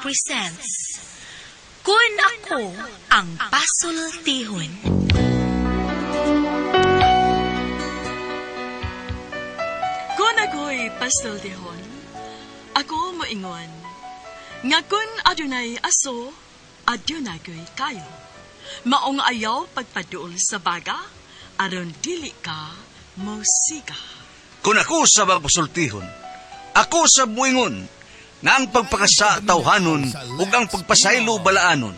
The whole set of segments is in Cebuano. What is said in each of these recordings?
presents Kun Ako Ang Pasultihon. Kung ako'y pasultihon, ako moingon, nga kun adunay aso, adunay ko'y kayo. Maong ayaw pagpaduol sa baga, aron dili ka mosiga. Kung ako sa pasultihon, ako sa buingon, nga ang pagpakasa tawhanon ug ang pagpasaylo balaanon.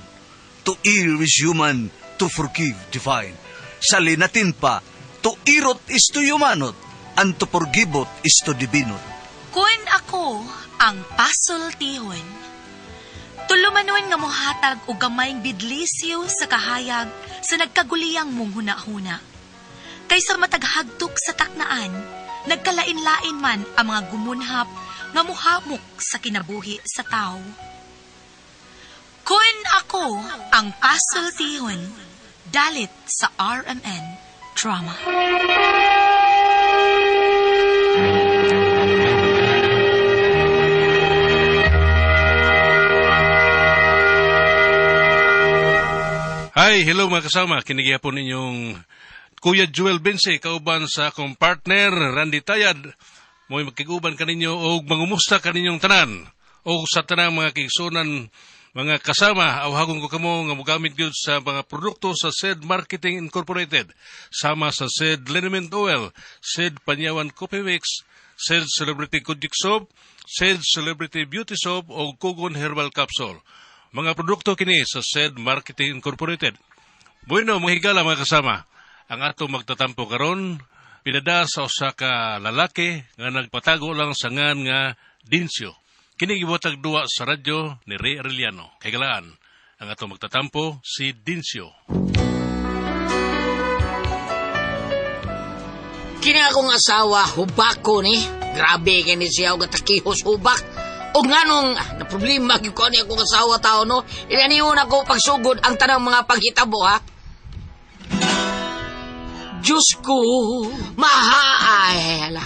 To err is human, to forgive divine. Sa linatin pa, to irot is to humanot, and to forgivot is to divinot. Kun ako ang pasultihon. Tulumanon nga mohatag og gamayng bidlisyo sa kahayag sa nagkaguliyang mong hunahuna. Kaysa mataghagtok sa taknaan, nagkalain-lain man ang mga gumunhap nga muhamok sa kinabuhi sa tao. Kun ako ang pasultihon, dalit sa RMN Drama. Hi, hello mga kasama. Kinigihapon ninyong Kuya Joel Bense, kauban sa akong partner, Randy Tayad. Mo'y magkiguban kaninyo o mangumusta kaninyong tanan. O sa tanang mga kigsunan, mga kasama, awhagon ko kamo nga mogamit gyud sa mga produkto sa SED Marketing Incorporated. Sama sa SED Liniment Oil, SED Panyawan Coffee Mix, SED Celebrity Kudjik Soap, SED Celebrity Beauty Soap o Kugon Herbal Capsule. Mga produkto kini sa SED Marketing Incorporated. Bueno, mga higala mga kasama. Ang ato magtatampo karon pinada sa usa ka lalaki nga nagpatago lang sa ngan nga Dincio. Kini gibuhatag duwa sa radyo ni Ray Arellano. Kay galaan, ang ato magtatampo si Dincio. Kini akong asawa, hubako ni. Grabe kini siya og takihos hubak. Og nganong na problema gyud ko ani akong asawa tao no. Ilaniyon ako pagsugod ang tanang mga paghitabo ha. Diyos ko, maha ay ala.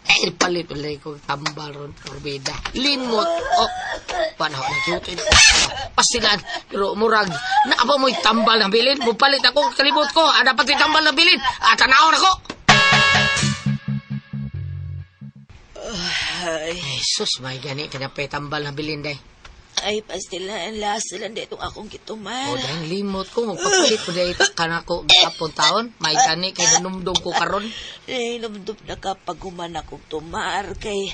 Eh, palit ulit ko tambal ron, porbida. Limot, oh, panahon na cute. Pastilan, pero murag, naapa mo'y tambal na bilin. Mupalit ako, kalimot ko, ah, dapat yung tambal na bilin. Ah, tanawon ako. Ay, Jesus, may gani ka na pa'y tambal na bilin, day. ay pastilan, lasa lang dito akong gituman. O, dahil limot ko, magpapalit ko dahil ka na ko gapon taon. May gani kay nanumdum ko karon. Ay, numdum na ka pag human akong tumar kay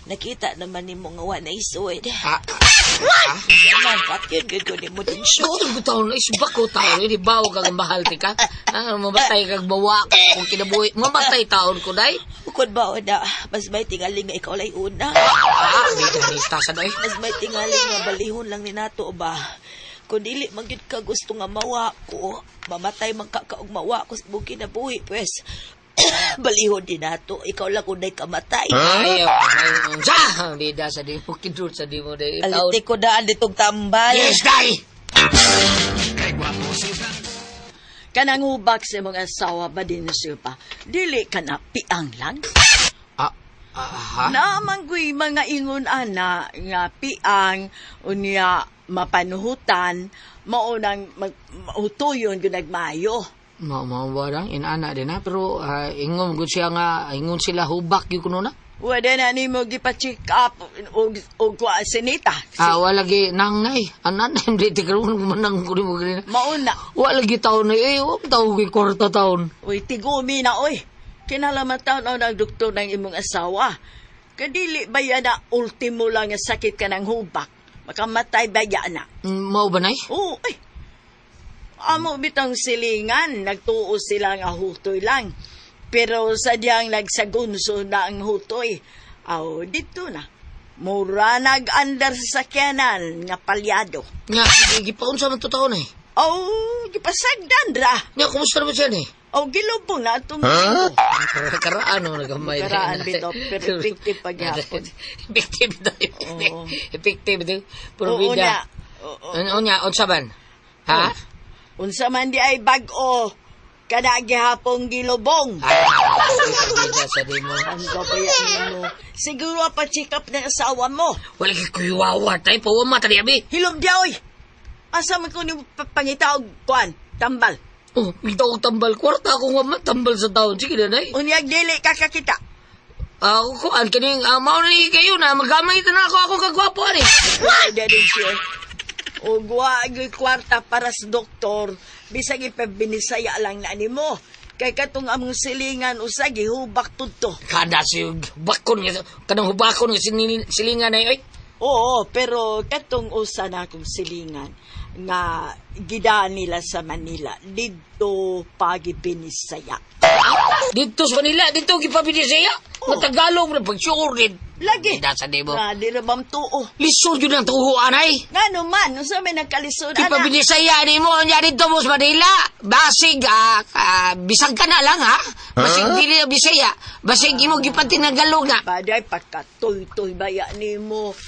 nakita naman ni mo nga wa na isuod. Ah, ah, Man, patyon gud ko nimo din siya. Sure ko taon, isba ko taon, hindi ba kag mahal ti ka? Ah, mamatay kag bawa kung kinabuhi. Mamatay taon ko, day. Bukod ba o na, mas may tingali nga ikaw lay una. Ah, di ganita sa day. Mas may tingali nga balihon lang ni nato ba. Kung dili man gyud ka gusto nga mawa ko, mamatay man ka ka og mawa ko sa buong kinabuhi, pues balihon din nato. Ikaw lang unay kamatay. Ay, ay, sa, bida sa di mo, kindur sa di mo, day. Taon. Alite ko daan ditong tambal. Yes, day! Kanang hubak sa imong asawa ba din siya pa, dili ka na piang lang. Ah, ah, ha? Naamang ko'y mga ingon ana nga piang unya mapanuhutan maunang mautuyon gyud nagmayo. Mao mao ba lang inana din ha pero ingon gud siya nga ingon sila hubak gyud kuno na. Wala na nimo gipa-check up og og kwa sinita. Ah, wala gi nang nay. Anan hindi ti karon manang ko nimo gani. Mauna. Wala gi taon na eh, wa taw gi kwarta taon. Uy, tigumi na oy. Kinalaman taon ang nagdoktor ng imong asawa. Kadili ba yan na ultimo lang nga sakit ka ng hubak? Makamatay ba yan na? Mao ba nay? Oo, ay. Amo bitang silingan, nagtuo sila nga hutoy lang. Pero sadyang nagsagunso na ang hutoy. Aw, dito na. Mura nag-andar sa sakyanan nga palyado. Nga gipaunsa man to taon eh. Aw, gipasagdan ra. Nga kumusta naman siya ni? Aw, gilubong na itong huh? Karaan no nagamay. Karaan bitaw, pero effective pagyapon. Effective daw. Oo. Effective daw. Pero Oo bida. na. Oo. Ano niya, unsa man? Ha? Unsa man di ay bag-o. Kada gihapong gilubong. Ay, bida sa di mo. Ang gabaya nimo. Siguro pa check up ng asawa mo. Wala kay kuyuwawa tayo, pawa mata di abi. Hilom di oy. Asa man ko ni pangita og kuan, tambal. Oh, ito og tambal kwarta ako nga matambal sa taon. Sige na, nay. Unyag dili ka kakita. Ako kuan kining mao ni kayo na magamay na ako akong kagwapo ani. What? din siya. Og wa gyud kwarta para sa doktor, bisag ipabinisaya lang na nimo. Kay katong among silingan usa gihubak tudto. Kada si bakon nga kanang hubakon nga silingan ay oy. Oo, pero katong usa na akong silingan nga gidaan nila sa Manila didto pagibinisaya. Dito sa Manila, dito gipabinisaya. Oh. Matagalog na pag sure din. Lagi. Dasa di mo. Nga di ra bang tuo. Lisod yun ang tuhuan ay. Ngano man, unsa may nagkalisod ana? Ipabinisaya ni mo nya dito mo sa Manila. Basig bisag ka na lang ha. Basig dili na Bisaya. Basig imo gipatinagalog na. Baday pagkatuy-tuy baya nimo.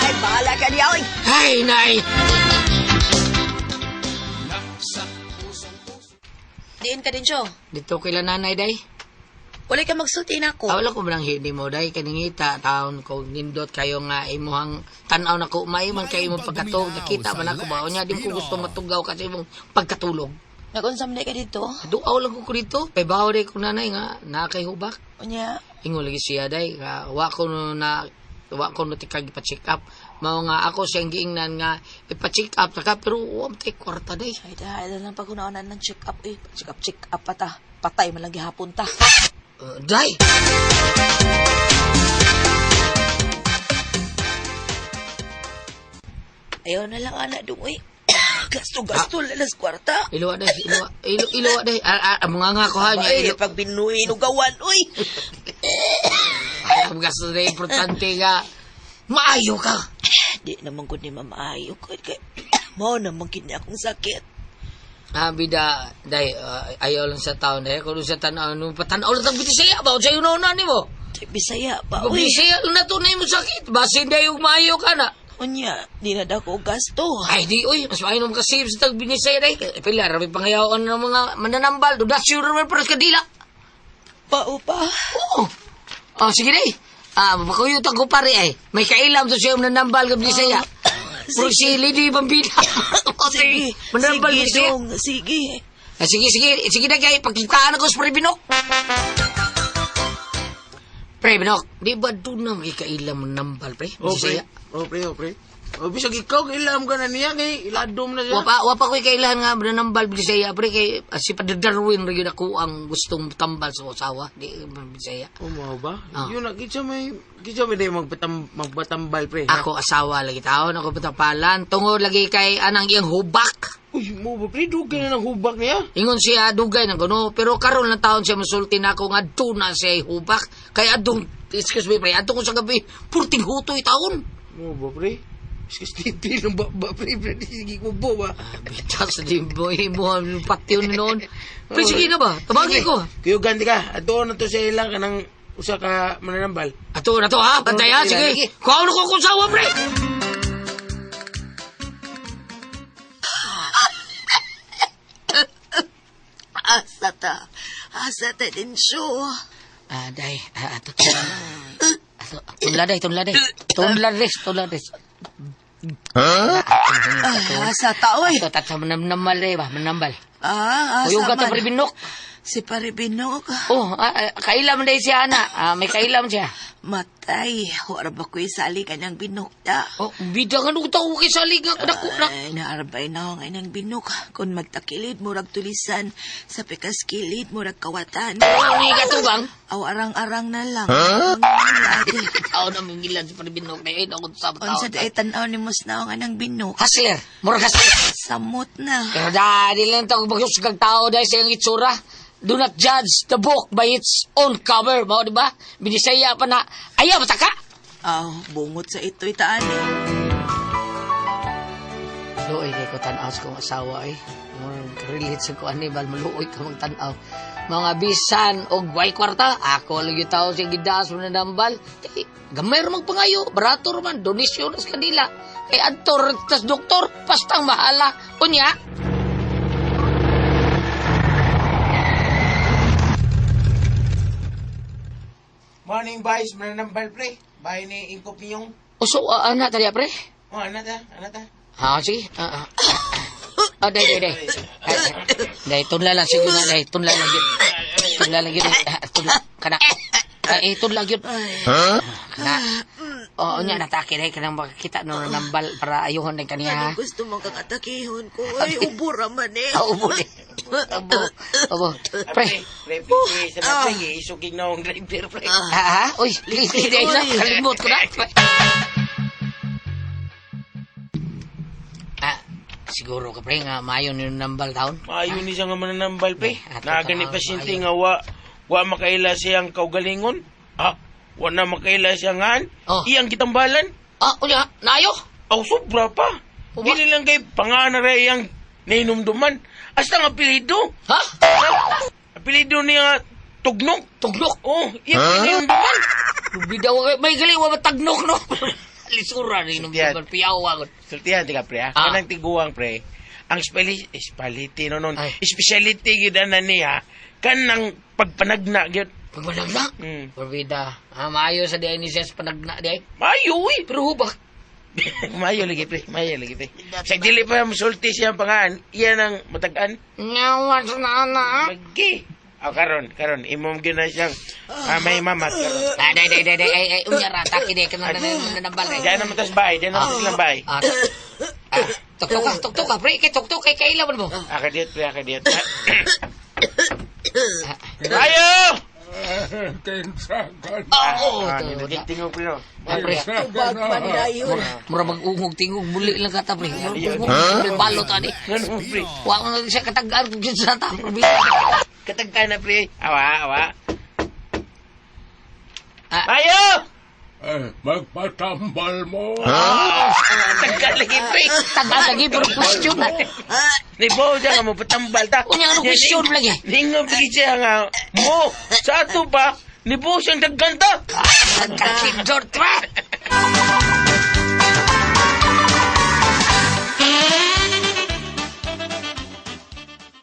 Ay, bahala ka diya, oy. Ay, nay. Diin ka din siyo. Dito kay nanay day. Wala ka magsulti na ako. Ah, wala ko man hindi mo day kaningita taon ko nindot kayo nga imuhang tan-aw na ko maayo man kayo imong pagkatulog nakita man ako ba unya di ko gusto matugaw kasi imong pagkatulog. Nag-unsam ka dito. Duaw lang ko dito. Kay bawo day ko nanay nga naa kay hubak. Unya, Ingon lagi siya day nga wa ko no na wa ko no tikag ipa-check up. Mao nga ako siyang giingnan nga ipa-check up ta ka pero wa man tay kwarta day. ay dahil lang pag ng check up eh. Check up, check up pa ta. Patay man lang gihapon ta. Day. Ayaw na lang ana dong uy. Gasto gasto lalas kwarta. Iluwa day, iluwa, ilo iluwa day. Ah, ah, mga nga ko ha niya Ay, ilo. pag binuhi nugawan uy. Ang gasto na importante nga maayo ka. Di naman ko ni mamaayo ko kay mao naman kini akong sakit. Ah, bida, day, ayaw lang sa taon day. Kung sa tanaw, nung patanaw lang tang Bisaya ba? Sa yun na nimo. Sa Bisaya pa uy. Bisaya lang na to na imo sakit. Basin day ug maayo ka na. Unya, di na dako og gasto. Ay, di, uy, mas maayo nung makasave sa tag Binisaya day. Pila, rami pangayawan ng mga mananambal. Donasyon naman para sa kadila. Pao pa. Oo. Oh, sige day. Ah, makuyutan ko pare ay. May kailam to siya mananambal ka Binisaya. Pero si Lady Bambina. Sige, Mananambal sige, Bisaya. dong, sige. Ah, sige, sige. Sige na kay pagkitaan ako sa Pre Binok. Pre Binok, di ba doon na makikailam mo nambal, pre? Oh, pre. Bisaya. Oh, pre, oh, pre. Oh, bisag ikaw, kailam ka na niya, kay iladom na siya. Wapa ko'y kailan nga mananambal Bisaya, pre, kay si Padre Darwin rin yun ako ang gustong tambal sa usawa. Di, Bisaya. Oh, mao ba? Ah. Yun na, kitsa may day magbatambal, pre. ha? Ako asawa lagi taon, ako patapalan. Tungod lagi kay anang iyang hubak. Uy, mo ba, pre? Dugay na ng hubak niya. Ingon siya dugay ng kuno, pero karon lang taon siya musulti na ako nga adto na siya hubak. Kay adong, excuse me pre, adto ko sa gabi, purting hutoy taon. Mo ba, pre? Excuse me, ng ba, pre, pre, sige ko bo ba? Bitas di mo imo ang patyon noon. Pre, sige na ba? Tabagi ko. Kuyo ganti ka. Ato na to sa ilang kanang usa ka mananambal. Ato na to ha, bantay ha, sige. Kuha na ko kung sawa pre. Asa ta. Asa ta din siyo. Ah, day, ato. Ato, tunla day, tunla day. Tunla res, tunla res. Ah, asa ta oy. Ato, tatsa manambal day ba, manambal. Ah, asa Kuyog ka to, man. pre Binok. Si Paribinok. Oh, kailam day siya ana. Ah, may kailam siya. Matay. Wala ba ko'y sali ka ng binok ta? Oh, bida nga nung tao kay salig nga dako na. Ay, naarbay na ako ngayon ng binok. Kung magtakilid, murag tulisan. Sa pikas kilid, murag kawatan. Oh, ni katubang. Aw, arang-arang na lang. Huh? Tao na mingilan sa paribinok na yun ako sa tao. Unsa day tan-aw ni Musnaw nga ng binok. Hustler, murag hustler. Samot na. Pero dahil lang tao maghusgang tao dahil sa iyang itsura. Do not judge the book by its own cover. Mao, di ba? Binisaya pa na, ayaw, basta ka! Aw, bungot sa ito'y taan eh. Luoy kay ko tanaw sa kong asawa eh. Murag relate sa ko anibal, maluoy ka magtanaw. Mga bisan og way kwarta, ako lang yung tao sa gidaas mo na nambal. Kay, gamay ra magpangayo, barato ra man, donasyon sa kanila. Kay adto tas doktor, pastang mahala. Unya. Morning, boys. Mananambal, pre. Bahay ni Ingkop niyong. Uso, ana tali pre. Oh, ana ta, ana ta. Ha, sige. Day, day, day. Ay, ay. Day, tunla lang siguro na, day. Tunla lang yun. Tunla lang yun. Tunla, kana. Ay, tunla yun. Kana. Oo, nya natake day kanang makakita no nambal para ayuhon din kaniya. Ano gusto mong kakatakihon ko? Ay, ubura man eh. Ah, ubo ni. Ubo. Ubo. Pre. Pre, pre, pre. Sa pre, isuging na akong driver, pre. Ha, ha? Uy, please, day na. Kalimot ko na. Ah, siguro ka pre nga maayo ni nambal taon. Maayo ni siya nga mananambal, pre. Eh, ato Nagani tanaw, pasyente maayo. nga wa makaila siyang kaugalingon. Ah, wa na makaila siya ngan. Oh. Iyang gitambalan. Ah, unya, naayo. Aw, sobra pa. Uba? Dili lang kay pangana ra iyang nainumduman. Hasta nga apelido. Ha? Apelido niya nga Tugnok. Tugnok. Oh, iyang huh? nainumduman. Bidaw kay may gali wa matagnok no. Lisura ni nung Sultihan. piyaw ako. Sultihan, tika pre, ha? Ah. Kanang tiguang, pre. Ang spality, no, nun. Ay. Speciality gyud ana niya. Kanang pagpanagna gyud. Pagmanagna. Mm. Parbida. Ah, maayo sa diay ni siya sa panagna diay. Maayo, uy. Pero hubak. Maayo lagi, pre. Maayo lagi, pre. Sa dili pa musulti siya ang pangaan, iyan ang matagaan. Ngawa sa nana. Magi. Oh, karon, karon imong gyud na siyang may mamat karon. Ah, day day day day ay ay unya ra taki day kanang nanambal day. Diyan naman tas bahay, diyan naman tas silang bahay. Ah, tuktok ka, tuktok ka, pre, kay tuktok kay kailan mo. Akadiyot, pre, akadiyot. Ayo! Oo, Ah, to. tingog, pre, no. Ah, pre. Tubag man dayon. Mura mag-ungog tingog muli lang kata pre. Mura balot ani. Ganun, pre. Wa mo na siya katagaan kung sa ta, pre. Katagka na, pre. Awa, awa. Ah. Ayo! Magpatambal mo. Katagka lagi, pre. Tagaan lagi pero question. Nibo siya nga mo patambal ta. Unya, ano question lagi? Ningo lagi siya nga mo sa ato pa nibo siyang dagkanta. Kakindor, pre.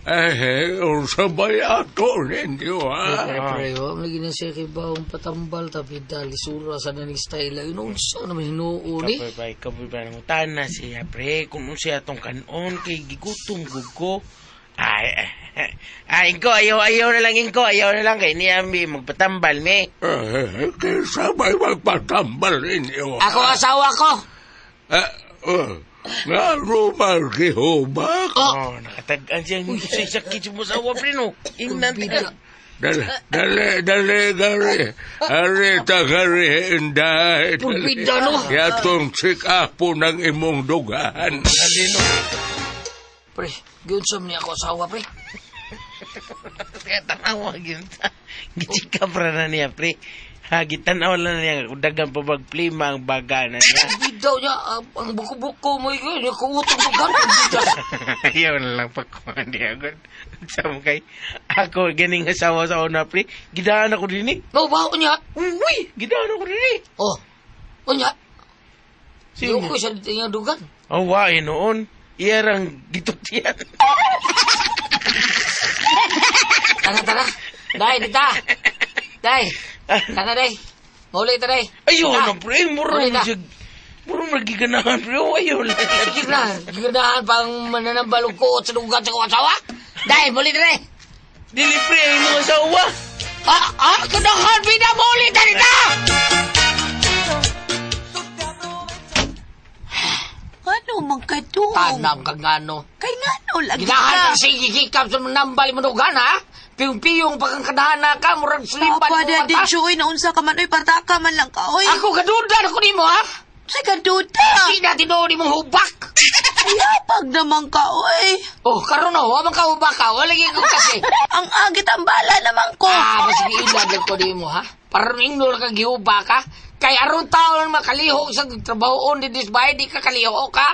Eh, unsa bay ato ninyo, ha? Pre, pre, wa man lagi na siya kay baong patambal tapi dali sura sa naning style ay unsa naman hinuon ni. Kapoy bay, kapoy bay nang utana siya pre kung unsa atong kanon kay gigutom gud ko. Ay, ay, ingko, ayaw, ayaw na lang, ingko, ayaw na lang, kay niya, mi, magpatambal, mi. Eh, kinsa bay magpatambal ninyo? Ako asawa ko. Eh, ngano man gihubak? Oh, Oh, nakatagaan siya, sa sakit sa musawa, pre, no. Ingnan bida. ta. Dali, dali, dali, gari. Ari, tagari, inday. dali. Pulpida, no? Yatong sikapo ng imong dugaan. Pre, giunsa man ni ako asawa pre. Kaya tanawa, yun ta. Gichika pra na niya, pre. Ha, gitanaw lang na niya, kung dagan pa magplima ang baga na niya. Bidaw niya ang buko-buko mo yun, kuutong dugan. Ayaw na lang pagkuhan niya. Sa mo kay, ako, ganing asawa sa una, pre. Gidaan ako din eh. Mao ba unya? Uy, gidaan ako din eh. Oh. Unya, Sino? ko sa iyang dugan. Oh, wa, eh, noon. Iyarang gitutian. Tara, tara. Dai, dita. Dai. Tara, dai. Mauli ta, dai. Ayaw Ta. na, pre. Muro Uli na na. siya. Muro nagiganahan, pre. Oh, ayaw na. Sige na, giganahan pang mananambal og kuot sa dugan sa kong asawa. Dai, muli ta, dai. Dili, pre, ang imong asawa. Ah, ganahan, bida, muli ta, dita! Ano man ka dong? Tanam kag ngano. Kay ngano lagi Ginahan ka? ka sige gikap sa manambal mo dugan, ha? Piyong-piyong pagkakadahan na ka, murag slimban Papa, mo din mata. siya, oy, naunsa ka man, oy, partaka man lang ka, oy. Ako kadudan ako nimo, ha? Say kaduda. Di na tinuod imong hubak. Ayapag naman ka, oy. Oh, karon na, wa man ka hubak ka. Wala gyud ko kasi. Ang agit ang bala naman ko. Ah, mas giilad lang ko nimo, ha? Parang ingno ka gihuba ka. Kay aron taon makalihok sa trabahoon di bahay, di ka kalihok ka.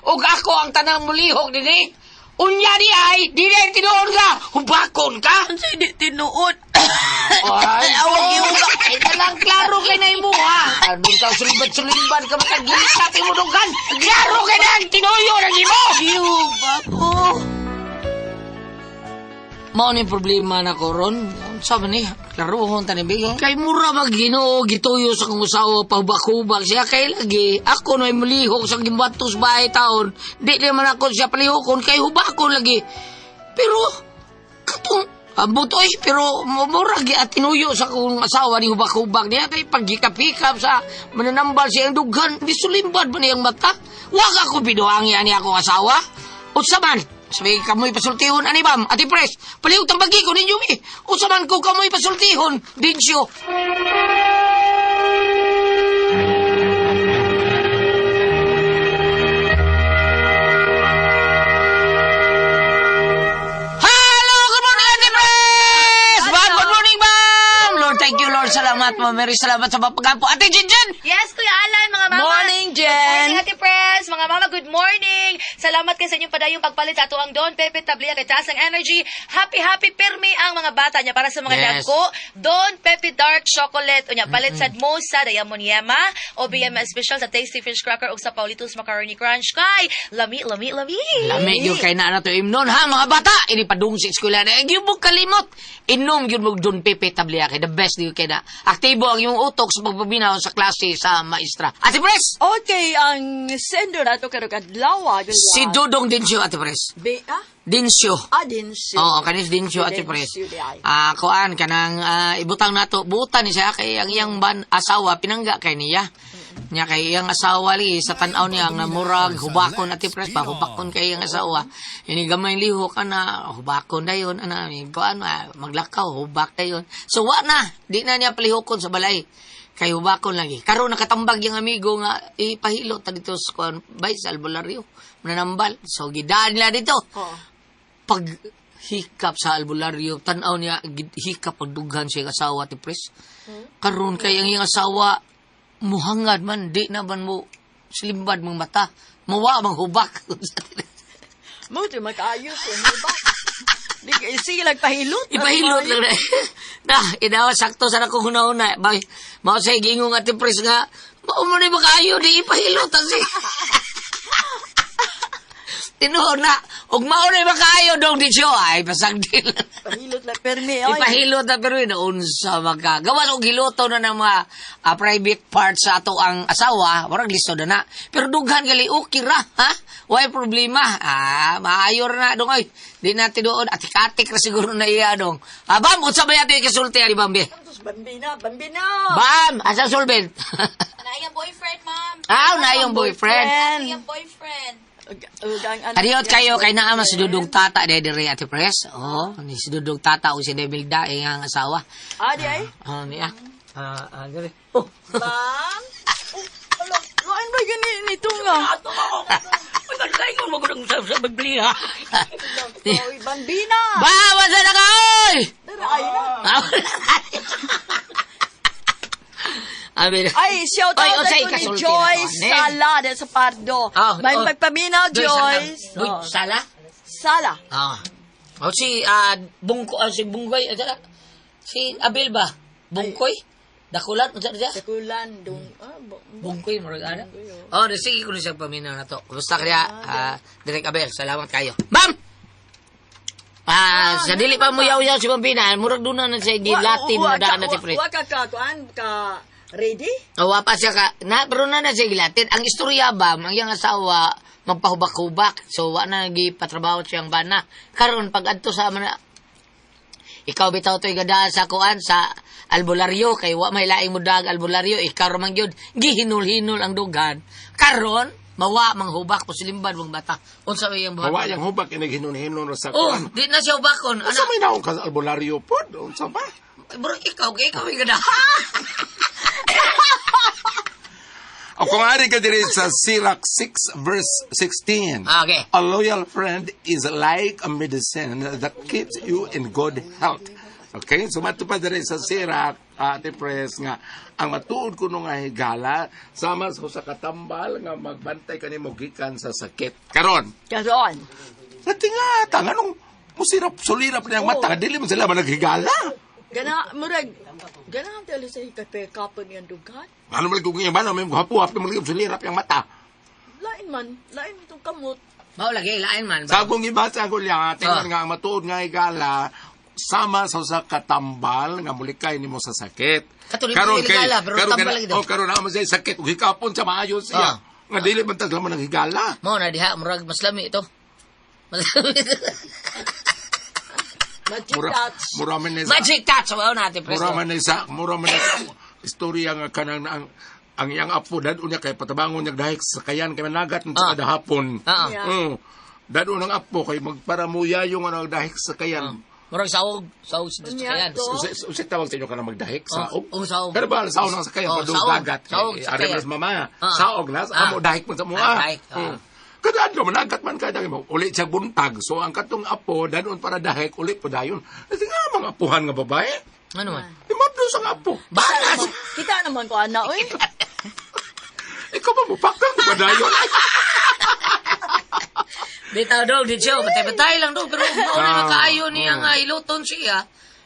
Ug ako ang tanang mulihok dinhi. Unya di ay, di na tinuod ka. Hubakon ka. Unsay di tinuod. Ay, Awag gihuba. Ay, talang klaro kay na imo, ha? Anong ka sulimban-sulimban ka makagilita tinudugan? Klaro kay na ang tinuyo ng imo! Gihuba ko. Mao ni problema na ko ron. Unsa man ni? Klaruhon ta ni Bigay. Kay mura mag Ginoo gituyo sa kong usawa pahubak-hubak siya kay lagi. Ako no ay mulihok sa gimbatos bahay taon. Di naman ako siya palihokon kay hubakon lagi. Pero katong ambot oy, pero mura gi at tinuyo sa kong asawa ni hubak-hubak niya kay paghikap-hikap sa mananambal siyang dughan, di sulimbad man niyang mata. Wag ako binuangi ani akong asawa. Unsa man? Sabi kamoy pasultihon ani bam, Ate Pres. Palihog tang bagi ko ninyo mi. Unsa man ko kamoy pasultihon, Dinsyo. Hello, good morning, Ate Pres! Bam, good morning, bam! Lord, thank you, Lord. Salamat, Ma'am Mary. Salamat sa papagampo. Ate Jinjin! Yes, Kuya Alan, mga mama. Morning, Jen. Good morning, Ate Pres. Mga mama, good morning. Salamat kay sa inyong padayong pagpalit sa ato ang Don Pepe Tablia kay taas ang energy. Happy, happy pirmi ang mga bata niya para sa mga Yes. dagko. Don Pepe Dark Chocolate. Unya, palit sad mo sa Diamond Yema o BM Special sa Tasty Fish Cracker o sa Paulitos Macaroni Crunch. Kay, lami, lami, lami. Lami yun kay na to imnon ha mga bata. Ini padung sa eskwela na gyud mo kalimot. Inom gyud mo Don Pepe Tablia kay the best gyud kay na. Aktibo ang iyong utok sa pagpabinaw sa klase sa maestra. Ate Pres! Okay, ang sender nato karong adlaw. Si Dudong Dinsyo, Ate Pres. B, ah? Dinsyo. Ah, Dinsyo. Oo, kanis Dinsyo, Ate Pres. Dinsyo, di ay. Ah, kuan kanang ibutang nato butan ni siya kay ang iyang ban asawa pinangga kay niya. Niya kay iyang asawa li sa tan-aw niya nga murag hubakon, Ate Pres, pa hubakon kay iyang asawa. Ini gamay lihok ana hubakon dayon ana ni kuan maglakaw hubak dayon. So wa na, di na niya palihokon sa balay. Kay hubakon lagi. Karon nakatambag yung amigo nga ipahilo ta dito sa kuan bay sa albularyo. Mananambal. So gidaan nila dito Oh. Pag hikap sa albularyo, tanaw niya, hikap pagdughan siya asawa ti Pres. Karon kay ang iyang asawa, muhangad man, di na man mo silimbad mong mata. Mawa mang hubak. Mo di makaayos ano ba? Di sige lang pahilot. Ipahilot lang na. Na, inawa sakto sa akong hunahuna. Bay, mao sa gingong Ate Pres nga, mao mo ni makaayo, di ipahilot ang si. Tinuod na, ug mao ni makaayo dong di siyo, ay pasagdil. Pahilot lang permi ay. Ipahilot na pero yun, unsa magka. Gawas og hiloto na ng mga private parts sa ato ang asawa, warag listo na na. Pero dughan gali okay ra, ha? Way problema. Ah, maayo ra na dong oy. Di na tinuod atik-atik ra siguro na iya dong. Ah, bam, unsa ba yato ikasulti ani Bambi? Tapos bambina, bambina. Bam, asa solvent? Na iyang boyfriend, ma'am. Ah, na yung boyfriend. Iyang boyfriend. Ug ang ano- Adiot kayo kay naa man si Dudong Tata de dire Ate Pres. Oh, ni si Dudong Tata o si Debilda iyang asawa. Ah, di ay. Oh, niya. Ah, dire. Oh. Ma'am. Oh, ala, lain ba gani nito nga? Oy, bambina. Ba, wasa na ka, oy! Dara, ay na. Abi na. Ay, shout Oy, out unsay ko ni ikasulti Joyce na to, Nen? Sala de sa Pardo. Ah, May oh. pagpaminaw, Joyce. Uy, Oh. Sala? Sala. Ah. Oh, si Bungko, si Bunggoy, si Abel ba? Bungkoy? Dakulan, unsa na siya? Dakulan dong. Ah, Bungkoy, murag ana. Oh, sige ko na siya paminaw na to. Kumusta kaya, Direk Abel, salamat kayo. Ma'am! Ah, sa dili pa mo yaw-yaw si Ma'am murag doon na siya gilatin mo daan na si Fred. Wa ka ka kuan ka ready? O, wa pa siya ka, na, pero na na siya gilatin. Ang istorya ba, ang iyang asawa, magpahubak-hubak. So, wa na gipatrabaho siyang bana. Karon pag adto sa mana, ikaw bitaw to'y gada sa kuan sa albularyo kay wa may laing mudag albularyo ikaw ra man gyud gihinul-hinul ang dughan karon mawa manghubak pusilimbad mong bata unsa may iyang buhat? Mawa yang hubak inaghinon-hinon ra sa Oh, kuan. di na siya hubakon. Unsa may naong ka sa albularyo pod? Unsa ba? Bro, ikaw kay ikaw may gada. O kung ari ka diri sa Sirach 6 verse 16. Okay. A loyal friend is like a medicine that keeps you in good health. Okay? So mato pa diri sa Sirach, Ate Pres, nga ang matuod kuno nga higala sama sa usa ka tambal nga magbantay kanimo gikan sa sakit. Karon, Karon. sa tingata nganong musirap sulirap niyang mata dili man sila managhigala. Gana murag gana talo sa kape kapon yang dughan. Ano man kung iba na may hapu-hapu man sulirap yang mata. Lain man, lain itong kamot. Mao lagi lain man. Sa akong iba sa akong liya, tingnan Ah. nga ang matuod nga higala, Sama sa usa ka tambal nga mulikay nimo sa sakit. Kato, di mo higala, pero karon tambal kana- lagi daw. Oh, karon na mo siya sakit ug hikapon siya maayo siya. Ah. Nga dili man tag laman ang higala. Mao na diha murag mas lami ito. Mas lami ito. Magic Mura, touch. mura man ni sa Magic touch mao na ate presto. mura man ni sa mura man ni sa istorya nga kanang ang ang iyang apo dad unya kay patabangon niya dahil sa sakayan kay managat sa Ah. kada hapon. Ah. Yeah. Dad ang apo kay magparamuya yung ano dahil sa sakayan. Murag saog, saog sa Unya sakayan. to. Usa tawag sa inyo ka na magdahik saog. Oh, saog. Pero ba saog ng sakayan Oh, padung saog. dagat. Saog, Kay, sakayan. ari mas mama. Ah. Saog na Ah. amo dahik man sa mua. Ah, dahik, ah. Kada adlaw managat man kada mo uli siya buntag. So ang katong apo dadon para dahik uli pa dayon. Kasi nga mga apuhan nga babae. Ano man? Imabdo sa nga apo. Bakas! Kita naman ko, ana, oy. Ikaw ba mo pakang ba dayon? Bitaw daw, di siya. Patay-patay lang daw. Pero mao na Ah. makaayo niya nga iluton siya.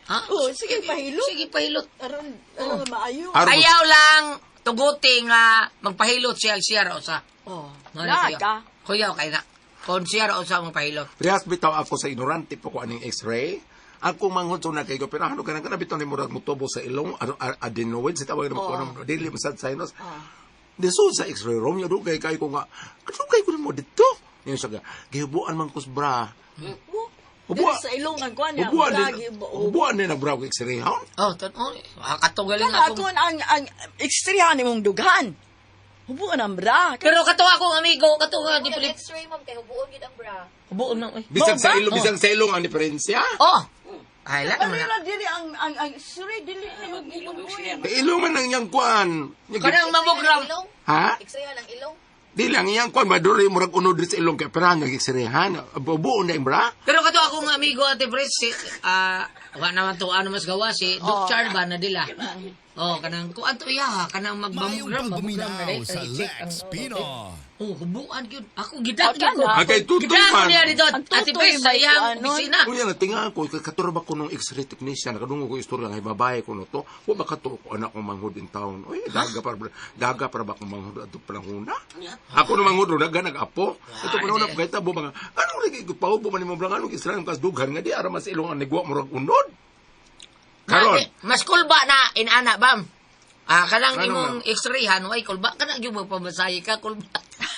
Ha? Oh, sige, pahilot. Sige, pahilot. Aron, aron maayo. Aron mo- Ayaw lang tuguti nga magpahilot siya siya ra usa. Oh, Mao na na ka. Kuya kay na. Kung siya ra usa magpahilot. Prehas bitaw ako sa ignorante po ko aning x-ray. Ako manghod sa una kay ko pero ano kanang kana bitaw ni murag motubo sa ilong ano adenoid sa tawag na mo ano dili man sad sinus. Diso sa x-ray room yo dugay kay ko nga dugay ko nimo dito. Niyo siya ga gihubuan man kus bra. Dili sa ilong ang kuan niya. Hubuan Lagi din. ba- Hubuan din na bra og x-ray ha. Oh, tan oh, kato galing Kana ako. ako ang x-rayhan imong dughan. Hubuan ang bra. Pero kato akong amigo, kato nga di pili. X-ray ma'am kay hubuon gid ang bra. Hubuon man oy. Bisag sa Mao ba? ilong, bisag sa ilong ang diferensya. Oh. Ay la Ano naman na. na dili ang x-ray dili ni hubuan. Sa ilong man ang iyang kuan. Kanang mammogram. Ha? X-ray ang ilong. Di lang iyang kuan maduri murag unod diri sa ilong kay perahan ng x-rayhan. Bubuon na yung bra. Pero kato akong amigo ate Pres, si, wa naman to ano mas gawa si Doc Char ba na dila. Oh, kanang kuan to iya ha, kanang Mayong magmamogram, mammogram na pagpaminaw dai sa check ang Lex Pino. Oh, hubuan gyud. Ako gidak gyud ko. Ah, Ang kay tutoy Gidak ko man. niya dito. Ang Ate tutoy Pres sa may iyang kuanon. opisina. Kuya, natinga ko, katurba ko nung x-ray technician, nakadungo ko istorya nga babae ko no to, wa ba kato ko anak kong manghod in town. Uy, daga para ba kong manghod adto panahona? Ako no manghod daga nag-apo. Ito panahon na kahit abo mga, anong lagi ko paubo man nimo bra anong Israel kas dughan nga di ara mas ilong ang nigwa murag unod. Karon, Mas kulba na inana bam. Ah, kanang Ano imong x-rayhan way kulba kana gyud magpamasahe ka kulba.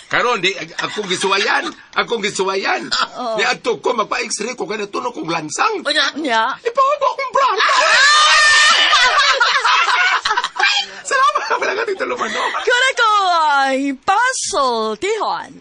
karon di akong gisuwayan, akong gisuwayan. Ni adto ko magpa-x-ray ko kana tuno kong lansang. Unya, Nya. Ipaubo akong bra. Salamat pala ka dito lumano. Kura ko ay pasultihon.